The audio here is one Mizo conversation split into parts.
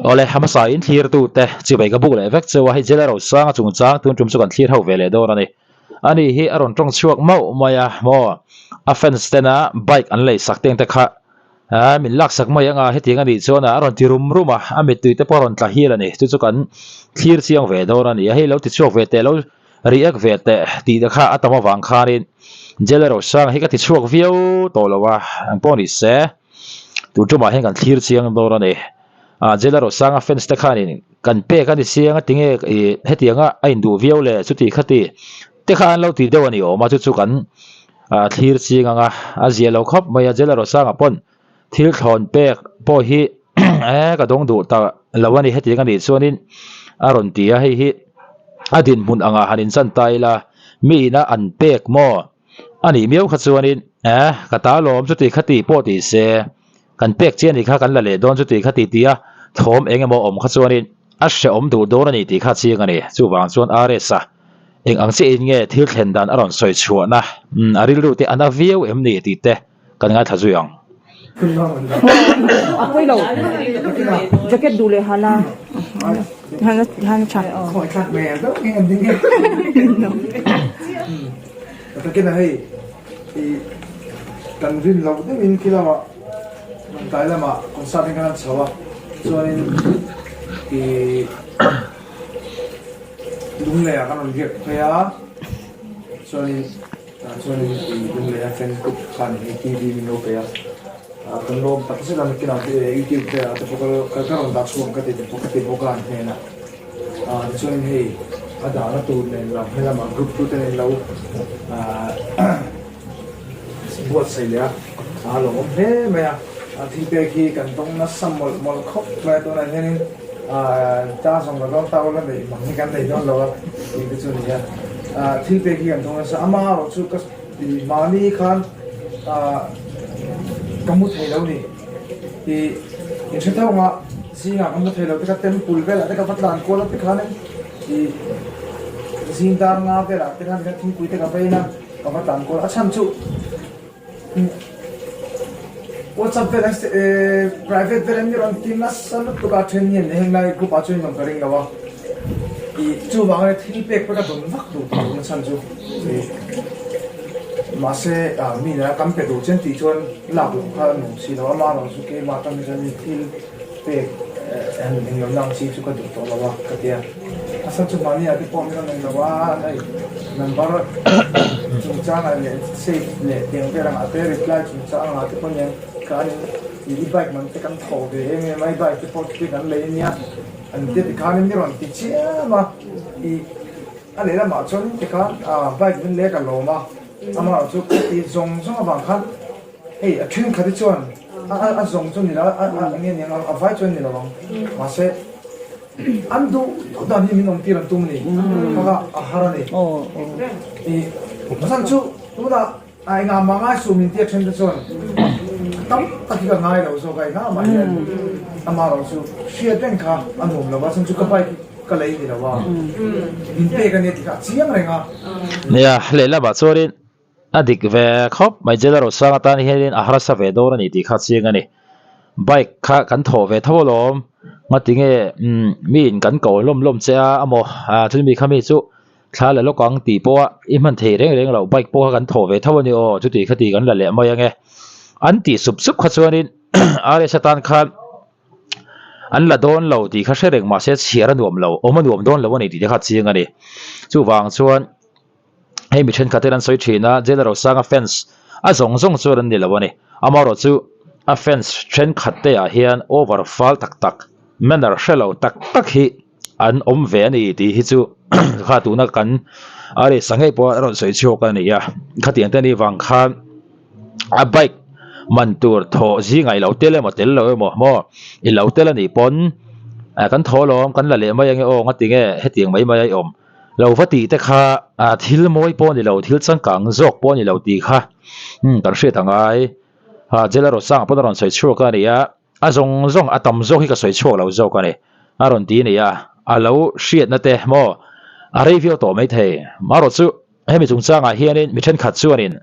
Awle hmasa in thlir tu te chibai ka buk leh vek cheu a, hei Jela Rosanga chungchang tun tum chu kan thlir ho ve leh dawn a ni. Ani hi a rawn tawng chhuak mauh mai a maw a fans tena bike an lei sak teng te kha ah min lak sak mai anga hetiang a nih chuan a rawn ti rum rum a, a mittui te pawh a rawn tla hial a ni. Chu chu kan thlir chiang ve dawn a ni a, hei lo ti chhuak ve teh lo react ve teh tih te kha a tam avang khanin Jela Rosanga hi ka ti chhuak viau tawh lo a, engpawh ni se. Tun tumah hian kan thlir chiang dawn a ni. Ah Jela Rosanga fans te khanin kan pek a ni siang a tinge ih hetianga a induh viau le chuti khati te kha an lo ti deuh a ni awm a chu chu kan ah thlir chiang ang a a zia lo khawp mai a Jela Rosanga pawn thil thlawn pek pawh hi eh ka dawng duh ta lo a ni hetiang a nih chuanin a rawn ti a hei hi a dinhmun angah han inchan ta ila mi ina an pek maw. A nih miau kha chuanin eh ka ta lawm chuti kha ti pawh ti se kan pek chian ni kha kan la leh dawn chuti kha ti tia thawm eng emaw awm kha chuanin a hrehawm duh dawn a ni tih kha chiang a ni. Chuvang chuan RS-a eng ang chiahin nge thil thlen dan a rawn sawi chhuahna a rilru te a na viau em ni tih te kan ngaithla zui ang. A pawi lo jacket duh leh hana hana hana tha. Takin a hei i kan rin loh deuhin khi lamah tlai lamah concert in kan han chho a chuanin i lunglei ah kan rawn riak phei a chuanin tah chuanin i lunglei a fan group khan hei TV min lo pe a kan lawm tak zet a nakinah youtube te ah te pawh ka rawn dah chhuak ang ka ti ka ti bawk a an hnenah. Ah tichuanin hei a dahna tur nen lam helamah group tu te nen lo ah buatsaih leh a a lawmawm hle mai a a thil pek hi kan tawng nasa mawlh mawlh khawp mai a tunah hianin ah ta zawng la dawn ta ula neih mang hi kan nei dawn lo a tih te chu a ni a ah thil pek hi kan tawng nasa amaherawh chu ka mahni khan ah ka mu thei lo ni tih inhre tho ang a. Zingah ka hmu thei lo te kha temple velah te ka va tlan kual a tikhan in ih zing dar nga velah te khan thingpui te ka va in a ka va tlan kual a chhan chu whatsapp velah eh private velah mi rawn ti nasa lutuk a then hian heng lai group ah chuan in awm ka ring lo a ih chuvang ania thil pek pawh ka dawn vak duh tih duhna chhan chu ih mahse ah mi nena kan pe duh chen tih chuan lak loh kha a nuam si lo a amaherawhchu chu keimah atang hi chuan thil pek han eng lo nang chi chu ka duh tawh lo a ka ti a, a sa chu mahni ah te pawh min rawn eng lo a hei number chungchang ah leh save leh tiang vel ang ah te reply chungchang ang ah te pawh nia khan in i bike man te kan thawh ve em em a i bike te pawh chuti kan lei ania an tia tikhan in mi rawn ti chiam a i a lehlamah chuan tikhan bike min leh ka lawm a amaherawhchu chu ka ti zawng zawng avang khan. Hei a thenkhat hi chuan a zawng chu ni lo a enge ni ang a vai chuan ni lo ang mahse an duh duh dan hi min awm tir an tum a ni kha a har a ni i chhan chu tunah a engah mah ngai suh min tia then te chuan tam tak hi ka ngai lo zawk a engah mah hian amaherawh chu hriat reng kha a nuam lo a chhan chu ka bike ka lei ni lo a min pek a nia tih kha a chiang reng a. Nia lehlamah chuanin A dik ve khawp mai Jela Rosang atan hianin a harsa ve dawn a ni tih kha chiang a ni. Bike kha kan thawh ve tho alawm. Ngatinge umm miin kan ko lawm lawm che a amaw ah chumi kha mi chu thla la lawk ang tih pawha i hman thei reng reng loh bike pawh kha kan thawh ve tho a ni aw chuti kha ti kan la leh mai ange. An tih sup sup kha chuanin RS atan khan an la dawn lo tih kha hre reng mahse chhiar a nuam lo awm a nuam dawn lo a ni tih te kha chiang a ni. Chuvang chuan. Hei mi thenkhat hian an sawi thin a, Jailer Rosanga fans a zawng zawng chuan an ni lo a ni. Amaherawh chu a fans thenkhat te ah hian over fal tak tak, manner hre lo tak tak hi an awm ve a ni tih hi chu kha tuna kan a resa ngei pawh a rawn sawi chhuak a ni a. Khatiang te anih vang khan a bike man tur thawh zingah i lo tel emaw tel lo emaw maw i lo tel a nih pawn kan thaw lawm kan la leh mai ange aw ngatinge hetiang mai mai a i awm. Lo va tih te kha thil mawi pawh a ni lo, thil changkang zawk pawh a ni lo tih kha kan hriat a ngai. Jela Rosanga pawn a rawn sawi chhuak a ni a, a zawng zawng a tam zawk hi ka sawi chhuak lo zawk a ni a rawn ti a ni a, a lo hriatna te maw a rei viau tawh maithei. Marawh chu hemi chungchangah hianin mi thenkhat chuanin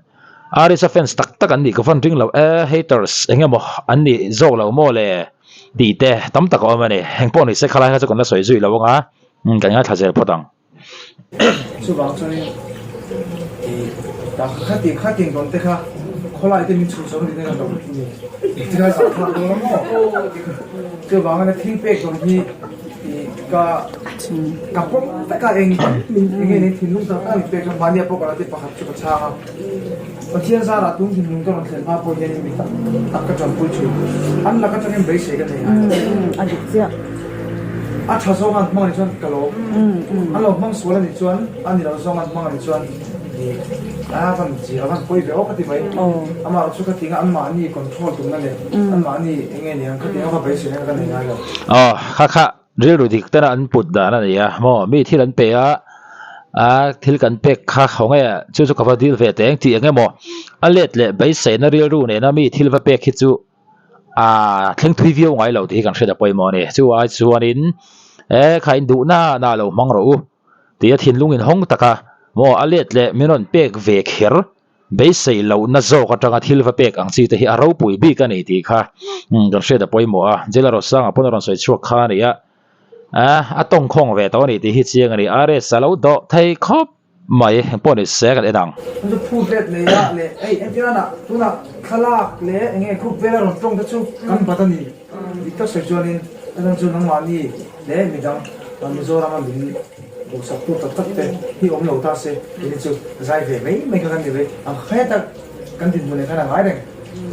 Arisa fans tak tak an nih ka van ring lo e, haters eng emaw an nih zawk lo maw le? Tih te tam tak a awm a ni. Eng pawh ni se khalai kha chu kan la sawi zui lo ang a, kan ngaithla zel phawt ang. Chuvang chuanin i tak khati khatin rawn te kha khawlai te min chhun chho ni te kan lo ni ti kha zah thlak dawn a maw? Chuvangin a thil pek dawn hi i ka ka pawm vek a eng min eng nge ni thinlung tak tak min pek a mahni ah pawh ka lo ti pakhat chu ka chhang a. Pathian zarah tun thinlung ka rawn thlen hma pawh hianin mi tak tak ka tanpui thin. An lak atangin beisei ka nei ngai. A dik chiah. A tha zawng an hmang anih chuan ka lawm. An lo hmang sual anih chuan a ni lo zawng an hmang anih chuan a van chi a van pawi ve aw ka ti mai. Amah chu ka ti nga anmahni control tumna leh anmahni eng nge niang ka ti nga va beisei na ka nei ngai lo. Aw kha kha Rilru dik tena an put dan a ni a, maw mi thil an pe a, a thil kan pek kha khaw nge chu chu ka va dil ve teh ang tih eng emaw a let leh beiseina rilru nena mi thil va pek hi chu a thleng thui viau ngai lo tih hi kan hriat a pawimawh a ni. Chu ai chuanin e kha in duh na na lo hmang rawh u tih a thinlung inhawng taka maw a let leh min rawn pek ve kher Beisei lohna zawk atanga thil va pek ang chi te hi a ropui bik a ni tih kha kan hriat a pawimawh a. Jela Rosanga pawn a rawn sawi chhuak kha a ni a, a tawngkhawng ve tawh a ni tih hi chiang a ni. RS a lo dawh thei khawp mai, engpawh ni se kan en ang. Chu chu phut let nei a leh hei entirana tunah thlalak leh eng nge group vela rawn tawng te chu kan bat a ni. Dik tak sawi chuanin a chhan chu nangmahni leh midang Mizorama min duhsaktu tak tak te hi awm lo ta se tih chu zai ve mai mai kha kan ni mai. Ang heta kan dinhmun leh khan a ngai reng.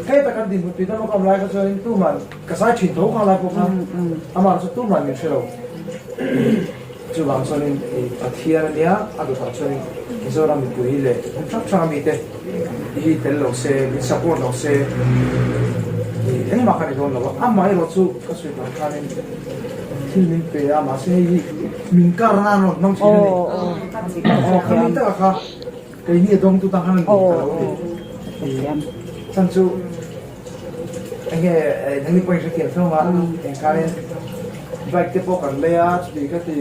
Heta kan dinhmun tui dama ka awm lai kha chuanin tuman ka zai thin tho kha lai pawh khan amah chu tuman min hre lo. Chuvang chuanin Pathian a nia a dawtah chuanin Mizoram mipui leh hmun hrang hranga mite hi tel lo se, min support lo se engmah ka ni dawn lo a. Amaherawh chu ka sawi tawh khanin thil min pe a, mahse hei hi min kar nan rawn hmang thin a ni. Aw khami taka kha keini a dawngtu tan khan a ni ka lo ti. Chhan chu Enge nangni pawhin hrethiam thung a, eng khanin bike te pawh kan lei a, chuti ka ti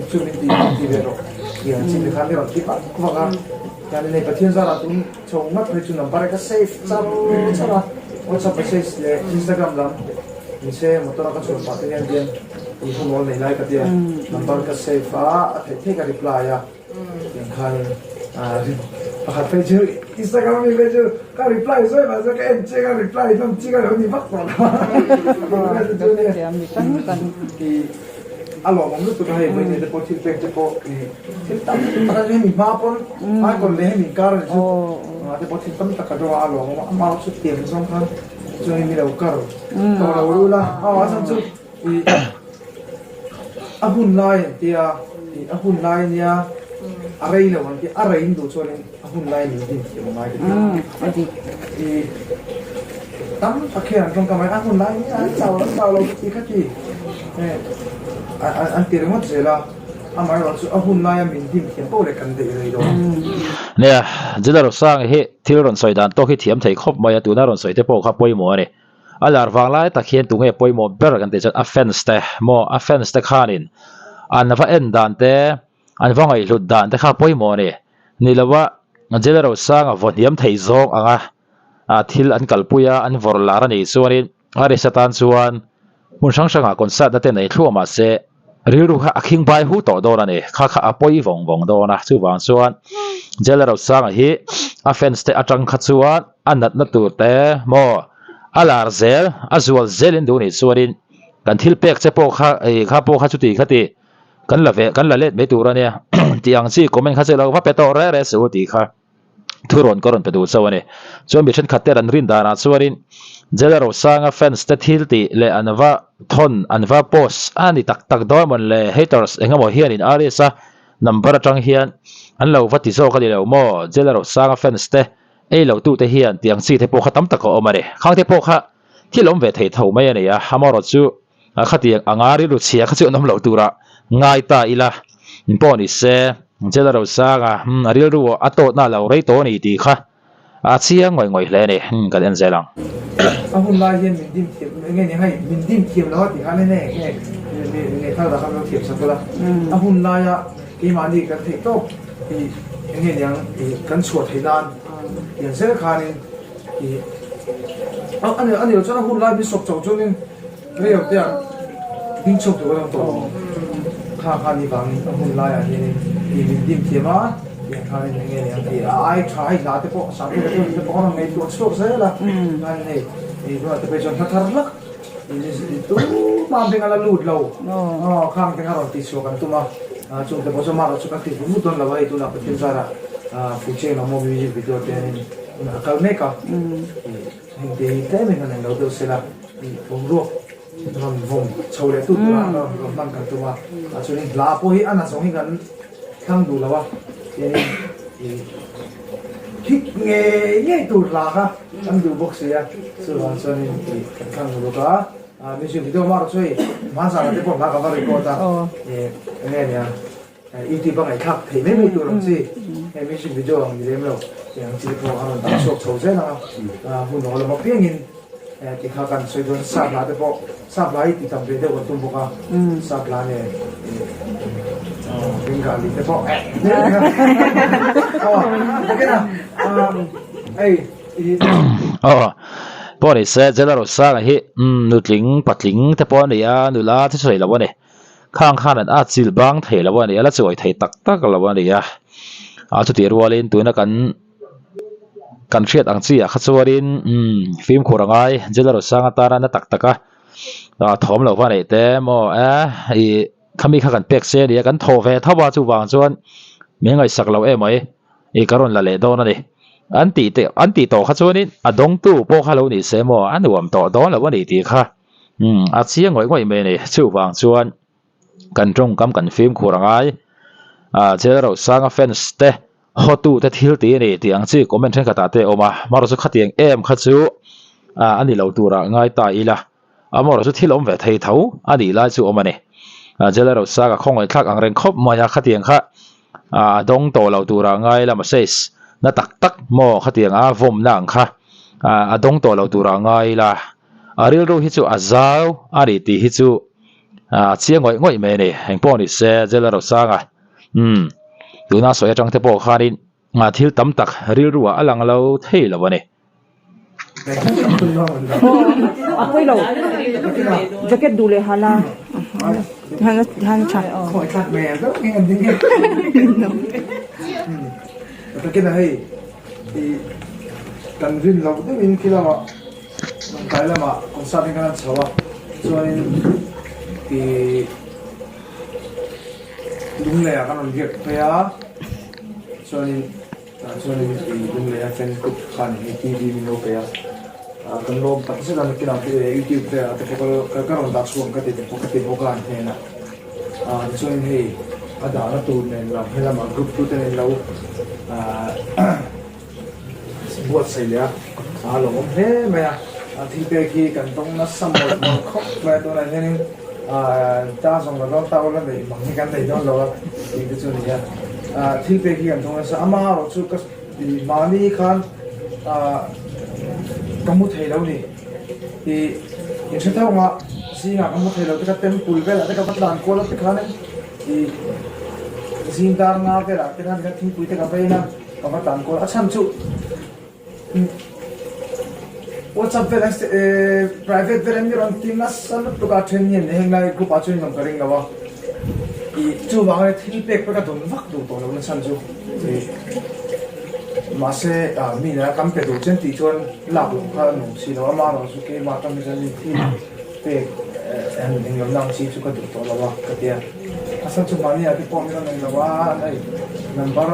chu min ti ti ve rawh tih ang chi te khan i rawn ti vak vak a, chuanin hei Pathian zarah tun chho ngat phei chu number hi ka save char char a, WhatsApp message leh Instagram lam ni se motor a ka chhuah pah te hian hian tih hun awl nei lai ka tia number ka save a, a theih theih ka reply a. Engkhanin pakhat phei chu Instagram ami phei chu ka reply sawi mahse ka en chiang a reply hlawm chi ka lo ni vak tawh lo a lawmawm lutuk a hei vawiin te pawh thil pek te pawh thil tam tak a hemi hma pawn icon leh hemi inkar a ni chu te pawh thil tam tak a dawng a a lawmawm a amah chu tiang zawng khan chuan mi lo kar tawh lo rul a a chhan chu Ih a hun lai an tia, ih a hun lai ania a rei lo an tia, a rei in duh chuanin a hun lai min din thiam a ngai ka ti. Ih tam tak hian an tawngka mai a hun lai ania an chau an chau lo ti kha ti an ti ringawt zel a, amaherawhchu a hun laia min din thiam poh leh kan daih rei dawn. Nia, Jela Rosanga hi thil rawn sawi dan tawk hi thiam thei khawp mai a, tuna rawn sawi te pawh kha pawimawh a ni. A lar vang lai tak hian tunge pawimawh ber kan tih chuan a fans te maw a fans te khanin an va en dan te an va ngaihhlut dan te kha pawimawh a ni. Ni lova Jela Rosanga vaw hniam thei zawng anga ah thil an kalpui a an vawrh lar a nih chuanin a risa tan chuan hmun hrang hrangah concert na te nei thluah mahse Rilru kha a khing bai hu tawh dawn a ni. Kha kha a pawi vawng vawng dawn a. Chuvang chuan Jela Rosanga hi a fans te atang kha chuan a natna tur te maw a lar zel a zual zel in duh nih chuanin kan thil pek che pawh kha ei kha pawh kha chuti kha ti kan la ve kan la let mai tur a nia tih ang chi comment kha chu lo va pe tawh reh reh suh u tih kha. Thu rawn ka rawn pe duh chauh a ni. Chuan mi thenkhat te an rin danah chuanin Jela Rosanga fans te thil tih leh an va thawn an va post a ni tak tak dawn mawn le haters eng emaw hianin RS-a number atang hian an lo va ti zawk a ni lo maw Jela Rosanga fans te ei lo tute hian tih ang chi te pawh kha tam tak a awm a ni. Khang te pawh kha thil awm ve thei tho mai a ni a, amaherawh chu Khatiang anga rilru chhia kha chu an awm lo tura ngai ta ila pawh ni se, Jela Rosanga a rilru a tawtna a lo rei tawh a ni tih kha a chiang ngawih ngawih hle a ni, kan en zel ang. A hun lai hian min dim thiam eng nge ni hei min dim thiam lo a ti khan enge nge nge thar dah khan lo thiam sak ula a hun laia keimahni kan theih tawk i eng nge niang i kan chhuah theih nan tiang zel khanin i a ni lo chuan a hun lai min sawp chauh chuanin. Rei lo te ah ding chhuak tur kan awm tawh lo. Kha kha ni vangin a hun laiah hianin i min dim thiam a, tiang khanin eng nge ni ang tih a ai tha hei hla te pawh Sangpuia te pawh ka rawn ngaihtuah chhuak zel a, khanin hei i tunah te pawh hi chuan hla thar hlak tumah beng a la lut lo aw khang te kha rawn tih chhuah kan tum a, chung te pawh chu amah erawh chu kan ti vut vut dawn lo a, hei tunah Pathian zarah Fucheng Lammaw music video te hianin a kal mek a, heng te hi tlemin han englo deuh sela boruak rawn vawm chho leh tu tura rawn hman kan tum a, chuanin hla pawh hi a na zawng hi kan thlang duh lo a, chuanin Hit ngei ngei tur hla kha kan duh bawk si a, chuvang chuanin tih kan thlang uluk a, music video erawh chu hei hmanzana te pawh hla ka va record a, eng nge nia YouTube a ngaihthlak theih mai mai tur ang chi, hei music video ang ni lem lo tih ang chi te pawh a rawn dah chhuak chho zel ang a, hun aw lam apiangin ti kha kan sawi dawn sap hla te pawh sap hla hi ti tam ve deuh kan tum bawk a, sap hla nen Bengali te pawh Aw pawh ni se General Sanga hi nutling patling te pawh a ni a nula te sawi lo a ni khang khan an at chil bang thei lo a ni a la chawi thei tak tak lo a ni a a chutih rualin tuna kan kan hriat ang chi ah kha chuanin umm fimkhur a ngai General Sanga tana na tak tak a thawm lo va neih te maw e ih khami kha kan pek se a ni a kan thaw ve tho a chuvang chuan min ngaihsak loh em mai ih ka rawn la leh dawn a ni an tih te an tih tawh kha chuanin a dawngtu pawh kha lo ni se maw a nuam tawh dawn loh a ni tih kha umm a chiang ngawih ngawih mai a ni chuvang chuan. Kan tawngkam kan fimkhur a ngai. Ah Jail Rosanga fans te hotu te thil tih a ni tih ang chi comment thenkhatah te a awm a. Amaherawhchu khatiang em kha chu ah a ni lo turah ngai ta ila. Amaherawhchu thil awm ve thei tho a nih lai chu awm a ni. Ah Jail Rosanga khawngaihthlak ang reng khawp mai a khatiang kha ah a dawng tawh lo turah ngai ila message na tak tak maw khatiang a vawmna ang kha ah a dawng tawh lo turah ngai ila. A rilru hi chu a zau a ni tih hi chu a chiang ngawih ngawih mai a ni. Eng pawh ni se Jailer Rosanga umm tuna sawi atang te pawh khanin thil tam tak rilru ah a lang lo thei lo a ni. A pawi lo jacket duh leh hala han tha. Kan rin loh deuhin khi lamah Lawngtlai lamah concert in kan han chho a, chuanin ih Lungleiah kan rawn riak phei a, chuanin tah chuanin ih Lungleia fan group khan hei TV min lo pe a, ah kan lawm tak zet a nakinah te YouTube velah te pawh ka ka rawn dah chhuak ang ka ti te pawh ka ti bawk a an hnenah, ah tichuanin hei a dahna tur nen lam helamah group tu te nen lo ah. Buatsaih leh a, a lo awm hle mai a, thil pek hi kan tawng nasa mawlh mawlh khawp mai a, tunah hianin ta zawng la dawn ta ula neih mang hi kan nei dawn lo a tih te chu a ni a, thil pek hi kan tawng nasa, ama erawh chu ka mahni khan ka mu thei lo ni, ih inhre tho ang a, zingah ka mu thei lo te kha temple velah te ka va tlan kual a tikhanin ih zing dar nga velah te khan thingpui te ka vein a. Ka va tan kual a chhan chu WhatsApp vel private vel an ni rawn ti nasa lutuk a then hian heng lai group ah chuan in awm ka ring lo a ih chuvang ania thil pek pawh ka dawn vak duh tawh lo na chhan chu ih mahse ah mi nena kan pe duh chen tih chuan lak loh kha a nuam si lo a amaherawh chu keimah atang hi chuan mi thil pek han eng lo na ang chi chu ka duh tawh lo a ka ti a. A sa chu mahni ah te pawh min rawn en lo a, hei number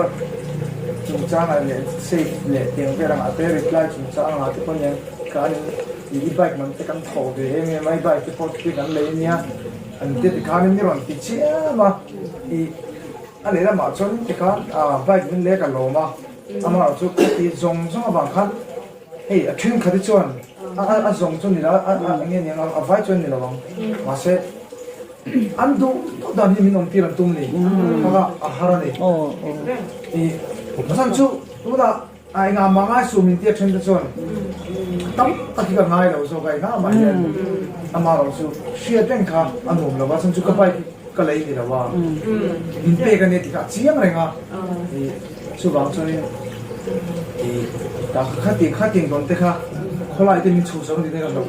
chungchangah leh save leh tiang vel angah te reply chungchang angah te pawh hian khan i bike man te kan thawh ve em em a, i bike te pawh te kan lei ania an tia tikhan in mi rawn ti chiam a, i a lehlamah chuan tikhan bike min leh ka lawm a, amaherawhchu ka ti zawng zawng avang khan hei a thenkhat hi chuan a zawng chu ni lo a eng nge niang a vai chuan ni lo ang mahse. An duh duh dan hi min awm tir an tum ni kha a har a ni. I chhan chu tunah a engah mah ngai suh min tia then te chuan tam tak hi ka ngai lo zawk a engah mah hian amaherawh chu hriat reng kha a nuam lo a chhan chu ka bike hi ka lei ni lo a min pek a nia tih kha a chiang reng a i chuvang chuanin i khati khatin dawn te kha. Khawlai te min chhuh sak a tih ka hlauh.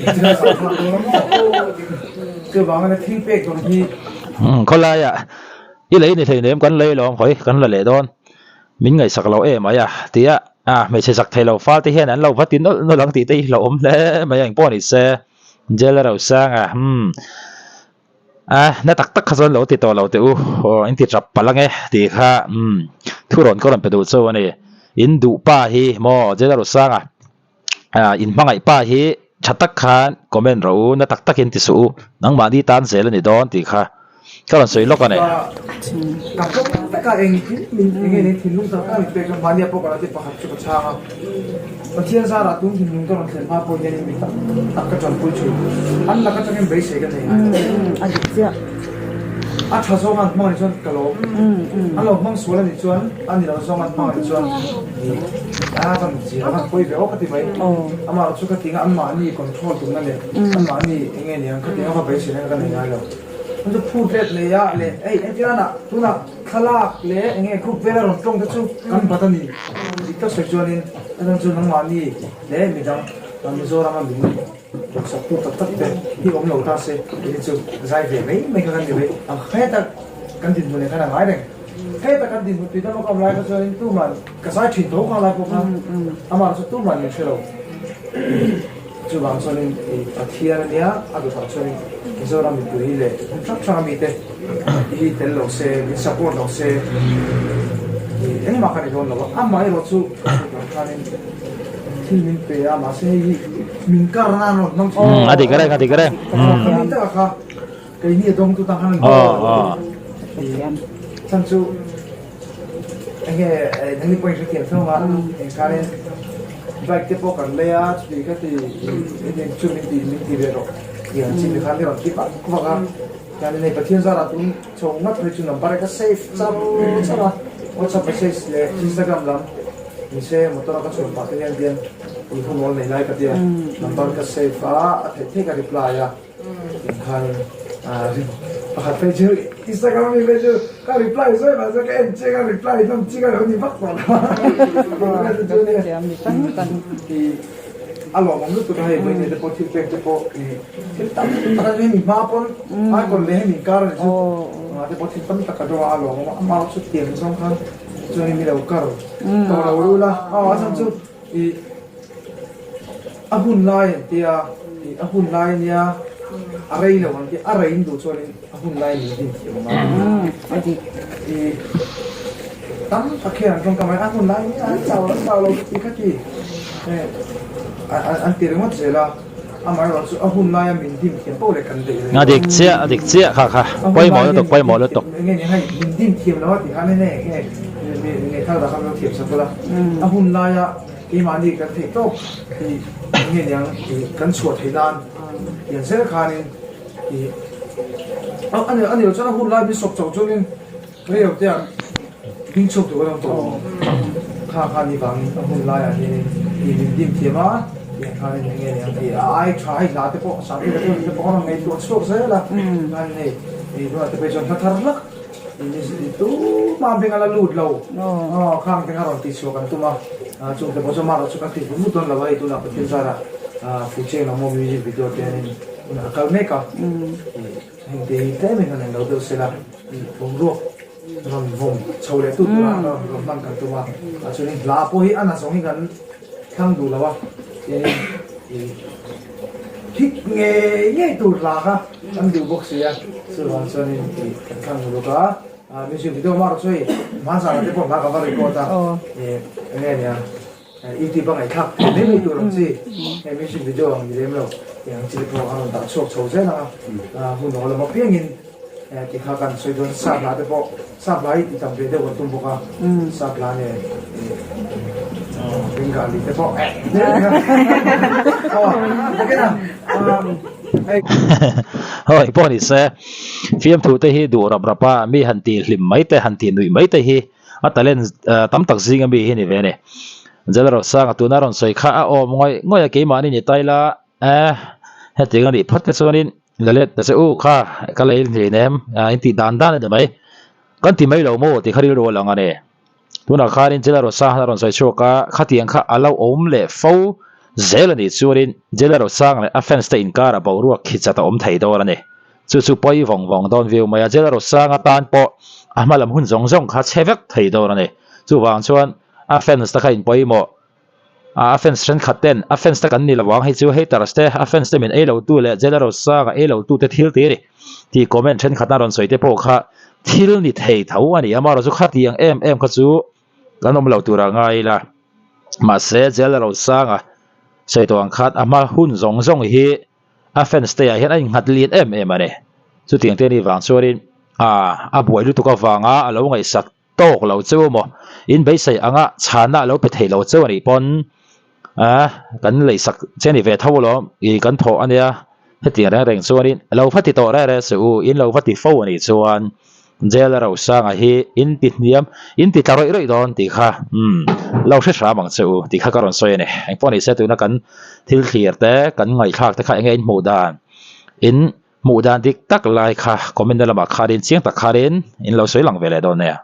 Engtin a zah thlak dawn a maw? Chuvang ania thil pek dawn hi. Khawlaiah i lei ni thei nem kan lei lawm hawi kan la leh dawn. Min ngaihsak lo em mai a tia a hmeichhe zak thei lo fal te hian an lo va ti nawlh nawlh ang tih te hi hlauhawm hle mai a engpawh ni se. Jail a rosang a umm. A na tak tak kha chuan lo ti tawh lo teh u aw in ti tap palh ange tih kha umm thu rawn ka rawn pe duh chu a ni. In duh pa hi maw Jail a rosanga ah in hmangaih pa hi tha tak khan comment rawh u na tak tak in ti suh u nangmahni tan zel a ni dawn tih kha ka rawn sawi lawk a ni. Ka pawm vek a engkim min enge nei thinlung tak tak a min pek a mahnia pawh ka lo ti pakhat chu ka chhang a Pathian zarah tun thinlung ka rawn thlen hma pawh hian mi tak tak ka tanpui thin an lak atangin beisei ka nei ngai a dik chiah a tha zawng an hmang anih chuan ka lawm an lo hmang sual anih chuan a ni lo zawng an hmang anih chuan a van zir a van pawi ve awk a ti mai amaherawh chu ka ti nga anmahni control tumna leh anmahni enge niang ka ti nga va beisei na ka nei ngai lo. Chu chu phut let leh a leh hei entirana tunah thlalak leh enge group vela rawn tawng te chu kan bat a ni dik tak sawi chuanin a chhan chu nangmahni leh midang Mizorama min duhsak tu tak tak te hi awm lo ta se kei chu zai ve mai mai kha kan ni mai ang heta kan dinhmun leh khan a ngai reng heta kan dinhmun tui dama ka awm lai kha chuanin tuman ka zai thin tho kha lai pawh khan amah chu tuman min hre lo. Chuvang chuanin i Pathian a nia, a dawtah chuanin Mizoram mipui leh hmun hrang hranga mite hi tel lo se, min support lo se i engmah ka ni dawn lo a, amaherawh chu ka hriat loh khanin thil min pe a, mahse hei hi min kar nan rawn hmang thin A dik reng, a dik reng. Ka mi taka kha keini a dawngtu tan khan a ni lo. Chhan chu Enge nangni pawhin hrethiam thung a, eng khanin bike te pawh kan lei a, chuti ka ti eng chu min ti min ti ve rawh tih ang chi te khan i rawn ti vak vak a, chuanin hei Pathian zarah tun chho ngat phei chu number ka save char char a, WhatsApp message leh Instagram lam ni se motor a ka chhuah pah te hian hian i hun awl nei lai ka tia number ka save a, a theih theih ka reply a. Khan pakhat phei chu Instagram ami phei chu ka reply zawi mah se ka en chiang a reply hnam chi ka lo ni vak tawh lo a lawmawm lutuk a hei vawiin te pawh thil pek te pawh thil tam tak a ni mi hma pawn icon leh hemi inkar a ni chu te pawh thil tam tak a dawng a a lawmawm a amah chu tiang zawng khan chuan mi lo kar tawh lo rul a a chhan chu I a hun lai an tia, i a hun lai ania a rei lo an tia, a rei in duh chuanin a hun lai min din thiam a ngai. A dik. I tam tak hian an tawngka mai, a hun lai ania an chau an chau lo ti kha ti an ti ringawt zel a, amaherawh chu a hun laia min dim thiam poh leh kan deih reng. A dik chiah, a dik chiah kha kha, pawimawh lutuk, pawimawh lutuk. Enge ni hei, min dim thiam lo a ti khan enge enge. Nge thar dah kha lo thiam sak ula. A hun laia keimahni kan theih tawk hi nge niang kan chhuah theih nan tiang zel khanin ih a ni a ni lo chuan a hun lai min sawp chauh chuanin rei lo te ah hming chhuak tur kan awm tawh lo. Kha kha ni vangin a hun laiah hianin ih min dim thiam a tiang khanin enge niang ih a ai tha hei hla te pawh sahte te pawh a rawn ngaihtuah chhuak zel a khanin hei ih tunah te phei chuan hla thar hlak Tumah beng a la lut lo. Aw, khang te kha rawn tih chhuah kan tum a, chung te pawh chu amah erawh chu kan tih vut vut dawn lo a, hei tunah Pathian zarah Fucheng lam aw music video te hianin hunah a kal mek a, heng te hi tlemin han en lo deuh se la, boruak rawn vawm chho leh tut tura rawn hman kan tum a, chuanin hla pawh hi a na zawng hi kan thlang duh lo a, tianin hit ngei ngei tur hla kha kan duh bawk si a, chuvang chuanin ih kan thlang duh bawk a, music video mar chu hei hmanzana te pawh hla ka va record a, ih eng nge nia youtube a ngaihthlak theih mai mai tur ang chi hei music video ang ni lem lo tih ang chi te pawh a rawn dah chhuak chho zel ang a, hun aw lam apiangin tih kha kan sawi dawn sap hla te pawh sap hla hi tih tam ve deuh kan tum bawk a, sap hla nen ih bengali te pawh aw takin a. Hawi pawh ni se, fiamthu te hi duh rap rap a, mi han tih hlim mai te, han tih nuih mai te hi a talent tam tak zinga mi hi ni ve a ni. Jalrosanga tuna rawn sawi kha a awm ngawih ngawih a keimahni ni tai la e, hetiang a nih phawt te chuanin la let ta che u kha ka lei hleinem in tih dan dan a ni mai, kan ti mai lo maw tih kha rilru a lang a ni. Tunah khanin Jalrosanga a rawn sawi chhuak a, khatiang kha a lo awm leh fo. zel a nih chuanin Jailer Rosanga leh a fans te inkarah boruak khi chat a awm thei dawn a ni. Chu chu pawi vawng vawng dawn viau mai a, Jailer Rosanga tan pawh a hma lam hun zawng zawng kha chhe vek thei dawn a ni. Chuvang chuan a fans te kha inpawimawh a, a fans thenkhat ten a fans te kan ni lo ang hei chu haters te a fans te min ei lo tu leh Jailer Rosanga ei lo tu te thil ti a ni tih comment thenkhat a rawn sawi te pawh kha thil ni thei tho a ni. Amaherawhchu chu khatiang em em kha chu kan awm lo tur a ngai ila. Mahse Jailer Rosanga sawi tawh ang khan a hma hun zawng zawng hi a fans te ah hian a innghat lian em em a ni. Chutiang te anih vang chuanin ah a buai lutuk avanga a lo ngaihsak tawk lo cheu maw? In beisei anga chhanna a lo pe thei lo cheu anih pawn ah kan leisak che ni ve tho alawm ih kan thawh ania hetiang reng reng chuanin lo va ti tawh reng reng suh u in lo va ti fo anih chuan Jail a Rosanga hi in ti hniam in ti tla rawih rawih dawn tih kha umm lo hre hram ang che u tih kha ka rawn sawi a ni. Engpawh ni se tuna kan thil thlir te kan ngaihthlak te kha enge in hmuh dan in hmuh dan dik tak lai kha comment na lamah khanin chiang tak khanin in lo sawi lang ve leh dawn nia.